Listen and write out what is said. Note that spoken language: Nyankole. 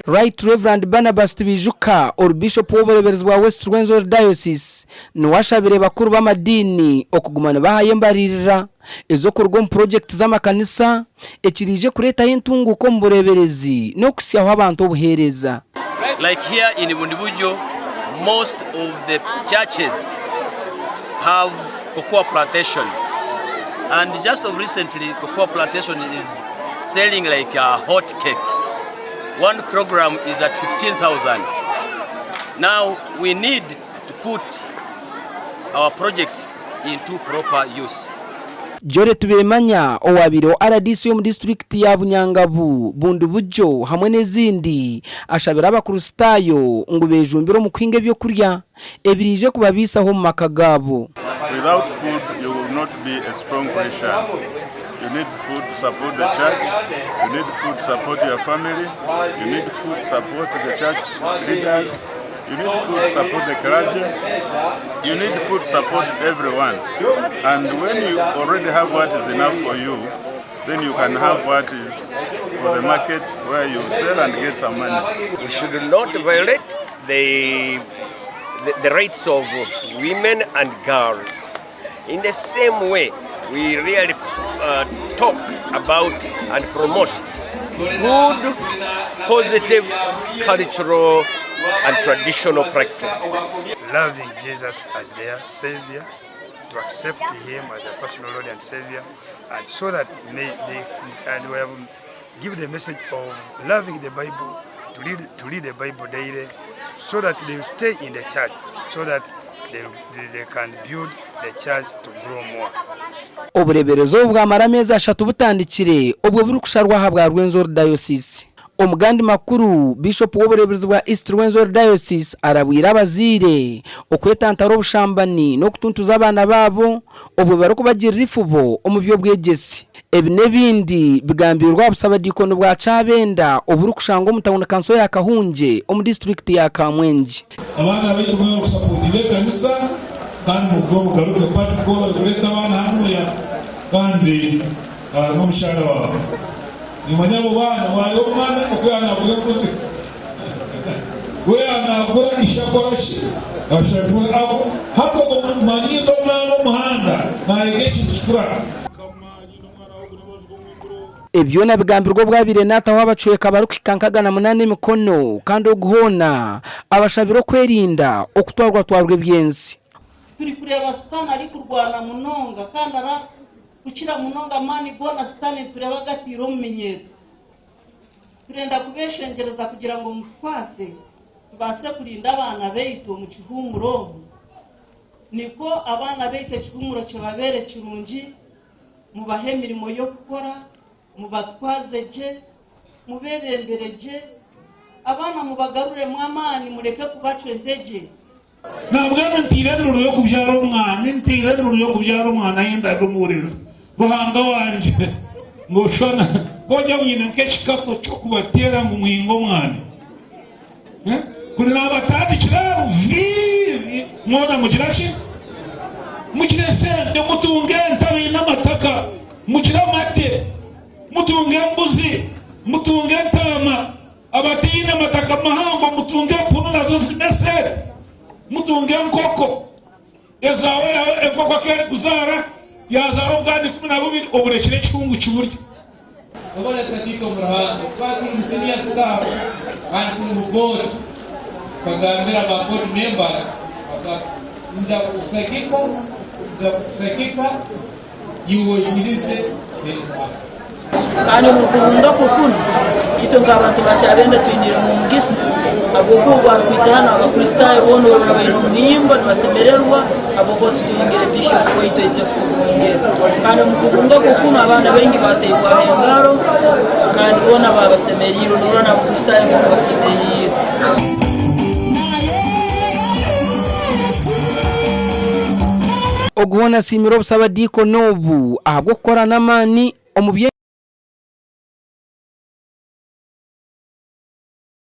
Right Rev Barnabas Tibijuka ori Bishopu w'obureeberezi bwa West Rwenzori Diocese niwe ashabire bakuru b'amadiini okuguma nibahayo embariirira ez'okuruga omu purogyekiti z'amakanisa ekiriije kureetaho entunguuka omu bureeberezi n'okuhitsyaho abantu obuheereza. Like here in Bundibugyo most of the churches have cocoa plantations and just of recently cocoa plantation is selling like a hot cake. 1 kilogram is at 15,000. Now we need to put our projects into proper use. Jolly Tubemanya owabaireho rdc omu disiturikiti ya Bunyangabu, Bundibugyo hamwe n'ezindi ashabire abakristaayo ngu bejumbire omu kuhinga ebyokurya ebiraije kubabaisaho omu maka gaabo. Without food you will not be a strong Christian. You need food to support the church, you need food to support your family, you need food to support the church leaders, you need food to support the clergy, you need food to support everyone. And when you already have what is enough for you, then you can have what is for the market where you sell and get some money. We should not violate the, the, the rights of women and girls. In the same way, we really talk about and promote good, positive cultural and traditional practices. Loving Jesus as their savior, to accept him as a personal Lord and Savior, and so that may they and we have give the message of loving the Bible, to read, to read the Bible daily, so that they will stay in the church, so that they, they can build the church to grow more. Obureeberezi obu bwamara ameezi ashatu butandikire obwo burikusharwa ahabwa Rwenzori Diocese. Omu gandi makuru, Biishopu w'obureeberezi bwa East Rwenzori Diocese arabwire abazaire okwetantara obushambani n'okutuntuza abaana baabo obwo barikubagirira eifubo omu by'obwegyese. Ebi n'ebindi bigambiirwe aha busabadiikoni bwa Kyabenda oburikushangwa omu tauni kanso ya Kahungye omu disiturikiti ya Kamwengye. Abaana baitu mwebale kusapotinga ekanisa kandi mugume mugaruke part kureeta abaana hanuya kandi n'omukyara waawe. Nimanya abo baana waareeba omwana oku yaaba nagura embuzi we yaaba nagura ishe akora ki ashajwe abo hati ogwo manyiiza omwana omuhanda nayega ekintu kikuru. Ebi byona bigambirwe obu abaire naataho abacweka barikuhika nkagana munaana emikono kandi ogu hoona abashabire okwerinda okutwarwatwarwa eby'ensi. Turikureeba Sitaane arikurwana munonga kandi arikukira munonga amaani goona Sitaane nitureeba agataire omu minyeeto. Turenda kubeeshengyereza kugira ngu mutukwase tubaase kurinda abaana baitu omu kihuumuro omu, nikwo abaana baitu ekihuumuro kibabeere kirungi, mubahe emirimo y'okukora, mubatwaze gye, mubeebembere gye, abaana mubagaruremu amaani mureke kubacwa entegye. Nambwenu ntaire enduru y'okubyara omwana, ntaire enduru y'okubyara omwana ahi ndaabe omuhurira. Ruhanga wangye, ngu oshwana kwogira ngu nyine nk'ekikapo ky'okubateera ngu muhinge omwana. Eh? Kuri naabatandikira aho viivi mwona mugira ki? Mugire esente, mutunge ente abaine amataka, mugire amate, mutunge embuzi, mutunge entaama. Abataine mataka mahango mutunge empunu nazo zimese, mutunge enkoko ezaawe yawe enkoko ku erikuzaara yaazaara obwana 12 oburekire ekihungu kiburye. Webale Tatiita omu Ruhanga. Twaba turi mu senior staff kandi turi mu board tukagambira ba board members bagamba nja kukusagika nja kukusagika Iwe oikirize kuheereza hanu. Kandi omu kubunga kwe kunu, itwe nk'abantu ba Kyabenda twiniremu omugisa habwokuba obu arukwija hanu Abakristaayo boona orora baine omuhimbo nibasemererwa habwokuba tutungire Bishop waitu aizire kutubungira. Kandi omu kubunga kwe kunu abaana baingi baateibwaho engaro kandi boona baabasemeriirwe norora n'Abakristaayo boona basemeriirwe. Ogu hoona asiimire obusabadiikoni obu ahabw'okukora n'amaani omu by'emicwe.